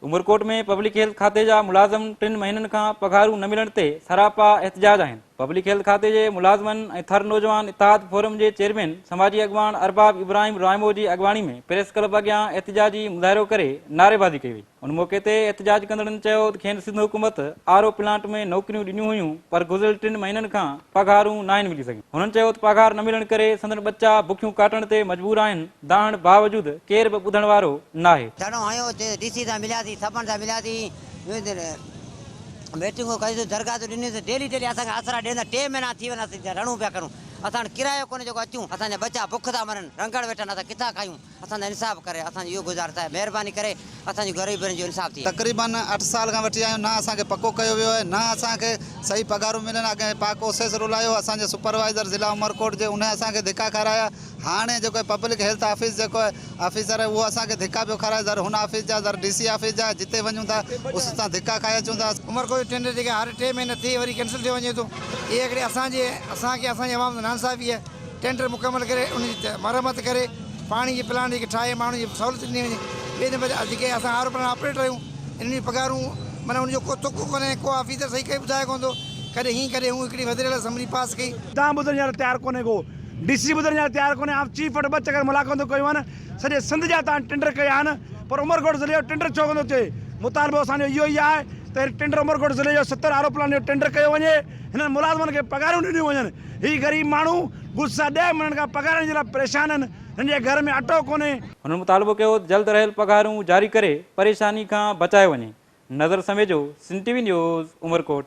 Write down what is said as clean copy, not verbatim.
Umerkot ۾ public health کاتي جا ملازم ٽن مهينن کان پگهارون نه ملڻ تي سراپا احتجاج آهن. پبلڪ هيلٿ کاتي جي ملازمن ۽ ٿر نوجوان اتحاد فورم جي چيئرمين سماجي اڳواڻ ارباب ابراهيم رائمو جي اڳواڻي ۾ پريس ڪلب اڳيان احتجاجي مظاهرو ڪري نعريبازي ڪئي وئي. ان موقعي تي احتجاج ڪندڙن چيو ته کين سنڌ حڪومت آر او پلانٽ ۾ نوڪريون ڏنيون هيون پر گذريل ٽن مهينن کان پگهارون ناهن ملي سگهيون. هنن چيو ته پگهار نه ملڻ ڪري سندن ٻچا بکيون ڪاٽڻ تي مجبور آهن، دانهڻ باوجود ڪير به ٻڌڻ وارو ناهي. ڌرڻو هنيو اتي ڊي سي سان ملياسين سڀن سان ملياسين ميٽنگون ڪيوسين درخواستون ڏنيون ڊيلي ڊيلي اسان کي آسرا ڏين ٿا ٽي مهينا ٿي ويا اسين رڙون پيا ڪرون اسان وٽ ڪرايو ڪونهي جيڪو اچون اسان جا ٻچا بک ٿا مرن رنگڙ ويٺا آهن اسان ڪٿان کايون اسان سان انصاف ڪري اسان جي اهو گذارش آهي مهرباني ڪري اسان جي غريبن جو انصاف ٿئي. تقريبن اٺ سال کان وٺي آيون نه اسان کي پڪو ڪيو ويو آهي نه اسان کي صحيح پگهارون ملن اڳ پاڪ اوسيس رلايو اسان جي سپروائيزر ضلع عمرڪوٽ جي انهي اسان کي ڌڪا کارايا هاڻي جيڪو آهي پبلڪ هيلٿ آفيس جيڪو آهي آفيسر آهي اهو اسان کي ڌڪا پيو کارائي ذر هن آفيس جا ذر ڊي سي آفيس جا جتي وڃون ٿا اس تان ڌڪا کائي اچون ٿا. عمرڪوٽ جو ٽينڊر جيڪي هر ٽي مهينا ٿئي وري ڪينسل ٿيو وڃي ٿو اهي هڪڙي اسان جي اسان کي اسان جي عوام سان ناانصافي آهي ٽينڊر مڪمل ڪري ان جي مرمت ڪري پاڻي جي پلانٽ جيڪي ٺاهي ماڻهن جي سهولت ڏني وڃي ٻئي نمبر تي جيڪي اسان آر او پلانٽ آپريٽر آهيون انهن جون پگهارون معنيٰ ان جو ڪو تڪ ڪونهي ڪو آفيسر صحيح ڪري ٻڌائي ڪونه ٿو ڪڏهن هين ڪڏهن هون هڪڙي وزيراعليٰ سمري پاس ڪئي. دانهن ٻڌڻ جي لاء تيار ڪونهي ڪو ڊي سي ٻڌڻ جي لاء تيار ڪونهي آف چيف وٽ ٻه چڪر ملاقاتون ڪيون آهن سڄي سنڌ جا تان ٽينڊر ڪيا آهن پر عمرڪوٽ ضلعي جو ٽينڊر ڇو ڪونه ٿو ٿئي مطالبو اسان جو اهو ئي آهي ته هي ٽينڊر عمرڪوٽ ضلعي جو 70 آر او پلانٽ جو ٽينڊر ڪيو وڃي هنن ملازمن کي پگهارون ڏنيون وڃن هي غريب ماڻهو گذشته ڏهه مهينن کان پگهارن جي لاء پريشان آهن هنن جي گهر ۾ اٽو ڪونهي. هنن مطالبو ڪيو ته جلد رهيل پگهارون جاري ڪري پريشاني کان بچايو وڃي. Nazar Samejo, Sindh T V news, Umerkot.